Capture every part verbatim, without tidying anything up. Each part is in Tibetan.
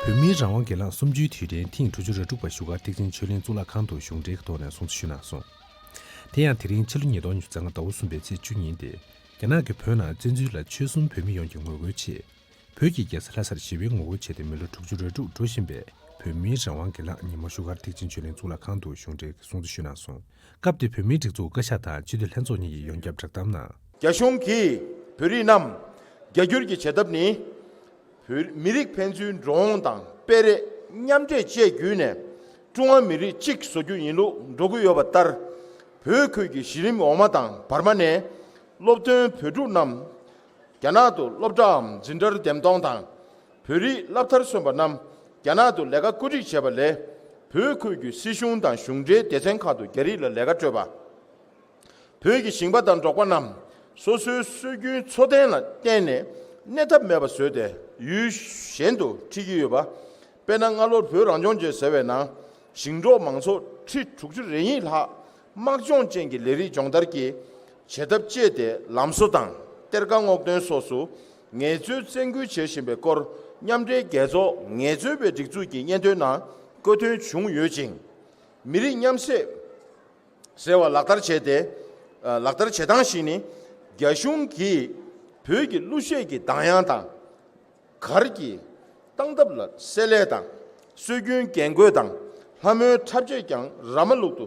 བོད་མིའི་རང་དབང་སྒེར་ལངས་གསུམ་བཅུའི་དུས་དྲན་ཐེངས་དྲུག་ཅུ་རེ་དྲུག་པ་བཞུགས་སྒར་ཐེག་ཆེན་ཆོས་གླིང་གཙུག་ལག་ཁང་དུ་གཞུང་འབྲེལ་གྱི་ཐོག་ནས་སྲུང་བརྩི་ཞུས་གནང་སོང་། དེ་ཡང་དེ་རིང་ཕྱི་ལོ་ཉིས་སྟོང་ཉི་ཤུ་རྩ་ལྔ་ཟླ་བ་གསུམ་པའི་ཚེས་བཅུ་ཉིན་ཏེ། རྒྱ་ནག་གིས་བོད་ནང་བཙན་འཛུལ་ལ་ཆོལ་གསུམ་བོད་མི་ཡོངས་ཀྱིས་ངོ་རྒོལ་ཆེད། བོད་ཀྱི་རྒྱལ་ས་ལྷ་སར་ཞི་བའི་ངོ་རྒོལ་བྱས་ཏེ་མི་ལོ་དྲུག་ཅུ་རེ་དྲུག་འགྲོ་བཞིན་པའི་བོད་མིའི་རང་དབང་སྒེར་ལངས་ཉིན་མོ་བཞུགས་སྒར་ཐེག་ཆེན་ཆོས་གླིང་གཙུག་ལག་ཁང་དུ་གཞུང་འབྲེལ་གྱི་སྲུང་བརྩི་ཞུས་གནང་སོང་། སྐབས་དེར་བོད་མིའི་སྒྲིག་འཛུགས་བཀའ་ཤག་དང་སྤྱི་འཐུས་ལྷན་ཚོགས་གཉིས་ཀྱི་ཡོངས་ཁྱབ་བསྒྲགས་གཏམ་ནང་། རྒྱ་གཞུང་གིས་བོད་རིགས་རྣམས་རྒྱ་སྒྱུར་གྱི་བྱེད་ཐབས་ནི། བོད་མི་རིགས་ཕན་ཚུན་འགྲོ་འོང་དང་སྤེལ་རེས་མཉམ་འདྲེས་བཅས་བརྒྱུད་ནས་ཀྲུང་ཧྭ་མི་རིགས་གཅིག་བཟོ་རྒྱུ་ཡིན་ལུགས་འགྲོ་གི་ཡོད་པ་ལྟར། བོད་ཁུལ་གྱི་གཞི་རིམ་འོག་མ་དང་བར་མ་ནས་སློབ་ཐོན་བོད་ཕྲུག་རྣམས་རྒྱ་ནག་ཏུ་སློབ་གྲྭའམ་འཛིན་གྲྭར་འདེམས་གཏོང་དང་། བོད་རིགས་སློབ་མཐར་སོན་པ་རྣམས་རྒྱ་ནག་ཏུ་ལས་ཀ་བཀོད་སྒྲིག་བྱས་པ་ལས། བོད་ཁུལ་གྱི་སྲིད་གཞུང་དང་གཞུང་འབྲེལ་སྡེ་ཚན་ཁག་ཏུ་རྒྱ་རིགས་ལ་ལས་ཀ་སྤྲོད་པ། བོད་ཀྱི་ཞིང་པ་དང་འབྲོག་པ་རྣམས་སོ་སོའི་སྲོལ་རྒྱུན་འཚོ་རྟེན་ལ་བརྟེན་ནས་གནས་ཐབས་མེད་པ་བཟོས་ཏེ་ཡུལ་གཞན་དུ་ཁྲིད་ཀྱི་ཡོད་པ། དཔེར་ན་སྔ་ལོར་བོད་རང་སྐྱོང་ལྗོངས་ཟེར་བའི་ནང་ཞིང་འབྲོག་མང་ཚོགས་ཁྲི་དྲུག་ཅུ་རེ་གཉིས་ལྷག་དམག་སྦྱོང་ཅན་གྱི་ལས་རིགས་སྦྱོང་བརྡར་གྱི་བྱེད་ཐབས་སྤྱད་དེ་ལམ་བཟོ་དང་གཏེར་ཁ་སྔོག་འདོན་སོགས་སུ་ངལ་རྩོལ་བཙན་སྐུལ་བྱེད་བཞིན་པའི་སྐོར་མཉམ་འབྲེལ་རྒྱལ་ཚོགས་ངལ་རྩོལ་པའི་སྒྲིག་འཛུགས་ཀྱི་སྙན་ཐོའི་ནང་བཀོད་དོན་བྱུང་ཡོད་ཅིང་། མི་རིགས་མཉམ་བསྲེས། ཟེར་བ་ལག་བསྟར་བྱས་ཏེ། ལག་བསྟར་བྱེད་སྟངས་ཤིག་ནི། རྒྱ་གཞུང་གིས་བོད་ཀྱི་གླུ་གཞས་ཀྱི་གདངས་དབྱངས་དང་། གར་གྱི་སྟངས་སྟབས་ལ་བསྲེ་ལྷད་དང་། སྲོལ་རྒྱུན་རྒྱན་གོས་དང་ལྷ་མོའི་འཁྲབ་ཆས་ཀྱང་ར་མ་ལུག་ཏུ་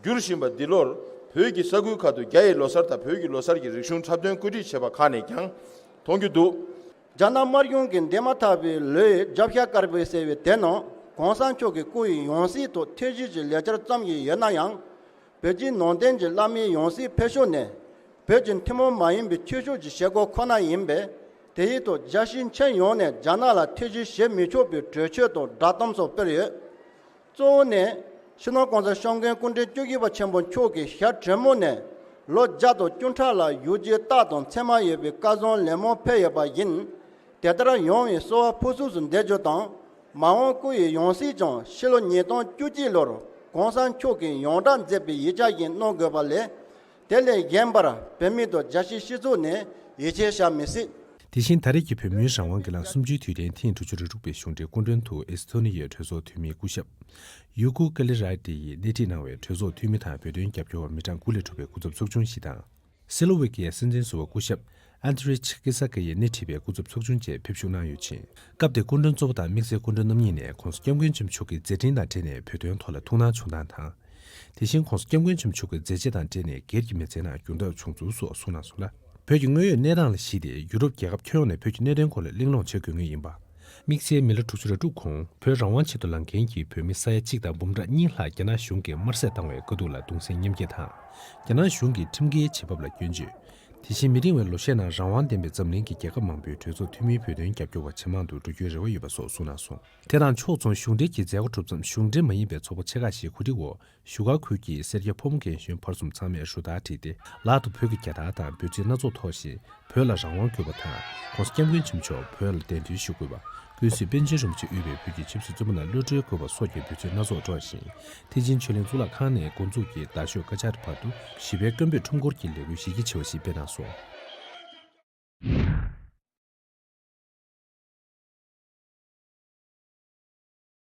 བསྒྱུར་བཞིན་པ་འདི་ལོར་བོད་ཀྱི་ས་ཁུལ་ཁག་ཏུ་རྒྱ་ཡི་ལོ་གསར་དང་བོད་ཀྱི་ལོ་གསར་གྱི་རིག་གཞུང་འཁྲབ་སྟོན་བཀོད་སྒྲིག་བྱས་པ་ཁག་ནས་ཀྱང་མཐོང་རྒྱུ་འདུག། རྒྱ་ནག་དམར་གཞུང་གིས་འདས་མ་ཐག་པའི་ལོའི་རྒྱབ་ཤ་དཀར་པོའི་ཟེར་བའི་དེ་ནང་གོང་ས་མཆོག་གི་སྐུ་ཡི་ཡང་སྲིད་ཐོག་ཐེངས་གཅིག་གི་ལས་འཆར་བརྩམས་ཀྱི་ཡོད་ན་ཡང་། བོད་ཀྱི་ནང་བསྟན་གྱི་བླ་མའི་ཡང་སྲིད་ཕེབས་ཕྱོགས་ནས་བོད་ཀྱི་ཐུན་མོང་མ་ཡིན་པའི་ཆོས་ཕྱོགས་ཀྱི་བྱེད་སྒོ་ཁོ་ན་ཡིན་པས། དེ་ཡི་ཐོག་རྒྱལ་སྤྱིའི་ཁྱོན་ཡོངས་ནས་རྒྱ་ནག་ལ་ཐེ་བྱུས་བྱེད་མི་ཆོག་པའི་གྲོས་ཆོད་དང་བསྒྲགས་གཏམ་སོགས་སྤེལ་ཡོད། གཙོ་བོ་ནི། སྤྱི་ནོར་༸གོང་ས་༸སྐྱབས་མགོན་སྐུ་ཕྲེང་བཅུ་བཞི་པ་ཆེན་པོ་མཆོག་གིས་ཞྭ་དྲོན་མོ་ནས་ལོ་བརྒྱ་དང་བཅུ་ཕྲག་ལ་བཞུགས་རྒྱུའི་རྟགས་དང་མཚན་མ་ཡོད་པའི་སྐལ་བཟང་ལེབ་མོ་ཕུལ་ཡོད་པ་ཡིན། དེ་ལྟར་ཡོང་བའི་གསོལ་བ་ཕུར་ཚུགས་སུ་འདེབས་རྒྱུ་དང་། མ་འོངས་སྐུ་ཡི་ཡང་སྲིད་ཀྱང་ཕྱི་ལོ་ཉིས་སྟོང་བཅུ་གཅིག་ལོར་༸གོང་ས་མཆོག་གིས་ཡོངས་བསྒྲགས་མཛད་པའི་ཡིག་ཆ་ཞིག་གནང་དགོས་པ་ལས། དེ་ལས་གཞན་པར་བོད་མི་དང་རྒྱལ་སྤྱིའི་སྤྱི་ཚོགས་ནས་ཡིད་ཆེས་བྱ་མི་སྲིད། དེ་བཞིན་ད་རེས་ཀྱི་བོད་མིའི་རང་དབང་སྒེར་ལངས་གསུམ་བཅུའི་དུས་དྲན་ཐེངས་དྲུག་ཅུ་རེ་དྲུག་པའི་གཞུང་འབྲེལ་སྐུ་མགྲོན་དུ་ཨེ་སི་ཐོ་ནི་ཡའི་གྲོས་ཚོགས་འཐུས་མི་སྐུ་ཞབས་ཡུ་ཀུ་ཀེ་ལི་རའི་ཏི་ཡིས་སྣེ་ཁྲིད་གནང་བའི་གྲོས་ཚོགས་འཐུས་མི་དང་བོད་དོན་རྒྱབ་སྐྱོར་བ་མི་གྲངས་དགུ་ལས་གྲུབ་པའི་སྐུ་ཚབ་ཚོགས་ཆུང་ཞིག་དང་། སི་ལོ་ཝེ་ཀི་ཡའི་སྲིད་འཛིན་ཟུར་པ་སྐུ་ཞབས་ཨན་ཏི་རེ་ཆི་ཀི་ས་ཀི་ཡིས་སྣེ་ཁྲིད་པའི་སྐུ་ཚབ་ཚོགས་ཆུང་བཅས་ཕེབས་ཞུགས་གནང་ཡོད་ཅིང་། སྐབས་དེར་སྐུ་མགྲོན་གཙོ་བོ་དང་དམིགས་བསལ་སྐུ་མགྲོན་རྣམ་གཉིས་ནས་༸གོང་ས་༸སྐྱབས་མགོན་ཆེན་པོ་མཆོག་གི་མཛད་འཕྲིན་དང་འབྲེལ་ནས་བོད་དོན་ཐོག་ལ་ཐུགས་སྣང་བྱུང་སྟངས་དང་། དེ་བཞིན་༸གོང་ས་༸སྐྱབས་མགོན་ཆེན་པོ་མཆོག་གི་མཛད་རྗེས་དང་འབྲེལ་ནས་སྒེར་གྱི་མི་ཚེའི་ནང་འགྱུར་ལྡོག་བྱུང་ཚུལ་སོགས་གསུངས་གནང་སོང་ལ། བོད་ཀྱི་དངོས་ཡོད་གནས་སྟངས་ལ་གཞིགས་ཏེ་ཡུ་རོབ་རྒྱལ་ཁབ་ཁྱོན་ཡོངས་ནས་བོད་ཀྱི་གནད་དོན་སྐོར་ལ་གླེང་སློང་བྱེད་དགོས་ངེས་ཡིན་པ། དམིགས་བསལ་མི་ལོ་དྲུག་ཅུ་རེ་དྲུག་གོང་བོད་རང་དབང་ཆེད་དུ་ལངས་མཁན་གྱི་བོད་མི་ས་ཡ་གཅིག་དང་འབུམ་ཕྲག་གཉིས་ལྷག་རྒྱ་ནག་གཞུང་གིས་དམར་གསོད་བཏང་བའི་དཀའ་སྡུག་ལ་གདུང་སེམས་མཉམ་སྐྱེད་དང་། རྒྱ་ནག་གཞུང་གིས་ཁྲིམས་འགལ་བྱེད་བབ་ལ་སྐྱོན་བརྗོད། དེ་བཞིན་མི་རིང་བའི་ལོ་ཤས་ནང་རང་དབང་ལྡན་པའི་འཛམ་གླིང་གི་རྒྱལ་ཁབ་མང་པོའི་གྲོས་ཚོགས་འཐུས་མིའི་བོད་དོན་རྒྱབ་སྐྱོར་བ་ཇེ་མང་དུ་འགྲོ་རྒྱུའི་རེ་བ་ཡོད་པ་སོགས་གསུངས་གནང་སོང་། དེ་དང་ཕྱོགས་མཚུངས་གཞུང་འབྲེལ་གྱི་མཛད་སྒོ་གྲུབ་མཚམས་གཞུང་འབྲེལ་མ་ཡིན་པའི་ཚོགས་པ་ཆེ་ཁག་ཞིག་གོ་སྒྲིག་འོག་བཞུགས་སྒར་ཁུལ་གྱི་སེར་སྐྱ་ཕོ་མོ་རྒན་གཞོན་བར་གསུམ་ཚང་མས་རུ་སྟར་བསྒྲིགས་ཏེ་ལག་ཏུ་བོད་ཀྱི་རྒྱལ་དར་དང་འབོད་ཚིག་སྣ་ཚོགས་ཐོགས་ཤིང་བོད་ལ་རང་དབང་དགོས་པ་དང་༸གོང་ས་༸སྐྱབས་མགོན་ཆེན་པོ་མཆོག་བོད་ལ་གདན་འདྲེན་ཞུ་དགོས་པ། ཀུན་གཟིགས་པཎ་ཆེན་རིན་པོ་ཆེ་དབུས་པའི་བོད་ཀྱི་ཆབ་སྲིད་བཙོན་པ་རྣམས་གློད་བཀྲོལ་དགོས་པ་སོགས་ཀྱི་འབོད་ཚིག་སྣ་ཚོགས་སྒྲོག་བཞིན་ཐེག་ཆེན་ཆོས་གླིང་གཙུག་ལག་ཁང་ནས་འགོ་འཛུགས་ཀྱིས་རྡ་ཤོད་ཀ་ཆ་རི་བར་དུ་ཞི་བའི་སྐད་འབོད་ཁྲོམ་སྐོར་གྱི་ལས་འགུལ་གཞི་རྒྱ་ཆེ་བ་ཞིག་སྤེལ་གནང་སོང་།